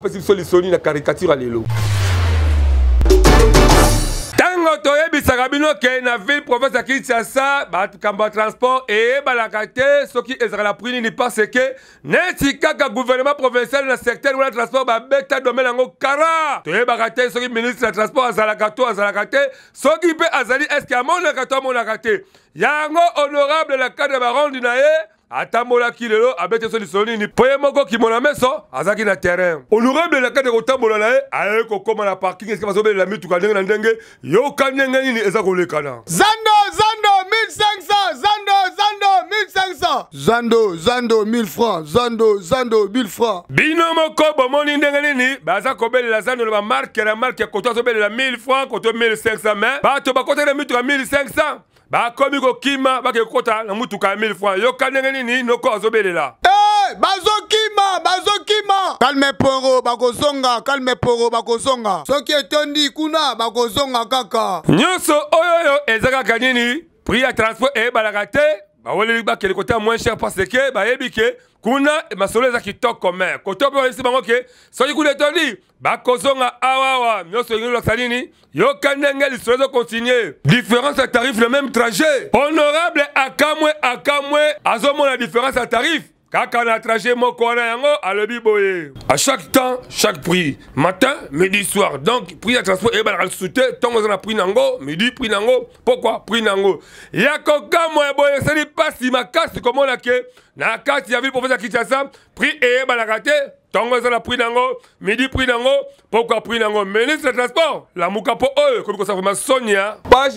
Apesi biso lisoni na caricature ya lelo. Ntango toyebisaka bino ke na ville province ya Kinshasa makambo ya transport eyebanaka te soki ezalaka na prix nini, parce que neti kaka gouvernement provincial na secteur wana transport babeta domaine yango kara, toyebaka te soki ministre ya transport azalaka to azalaka te, soki mpe azali eske amonaka to amonaka te. Yango honorable na cadre ya baronde na ye atambolaki lelo, abeti biso lisolo nini mpo ye moko kimona meso azalaki na terrain. Honorable na kati ya kotambola na ye aye kokóma na parking esika bazobelela mituka ndenge na ndenge. Yoka ndenge nini eza kolekana. Zando, zando 1500, zando, zando 1500, zando, zando 1000 francs, zando, zando 1000 francs. Bino moko bomoni ndenge nini baza kobelela zando na bamarke na marke, koto azobelela 1000 francs, koto 1500, mais bato bakotaki na mituka 1500 bakomi kokima, bake kokota na mutuka ya 1000 francs. Yoka ndenge nini noko azobelela. Hey, bazokima, bazokima, kalme poro bakozonga, kalme poro bakozonga, soki etondi kuna bakozonga kaka. Nyonso oyo eza kaka nini, prix ya transport eyebanaka te. Baweleli bakende kota moins cher parce que bayebi ke kuna masolo eza kitoko, mais koto mpe bayebisi bango ke soki kuna etondi bakozonga awawa. Nyonso elingi olakisa nini? Yoka ndenge lisolo ezokontinue. Différence ya tarif le même trajet. Honorable akamwe, akamwe azomona différence ya tarif kaka na trajet moko wana. Yango alobi boye: à chaque temps chaque prix, matin, midi, soir. Donc prix ya transport eyebanaka lisusu te. Ntongo eza na prix nango, midi prix nango, pokwa prix nango. Ya kokamwa ya boye, esali mpasi makasi komona ke na kati ya ville province ya Kinshasa prix eyebanaka te. Ntongo eza na prix nango, midi prix nango, pokwa prix nango. Ministre ya transport, lamuka, mpo oyo ekomi kosala vraiment sonia. Page.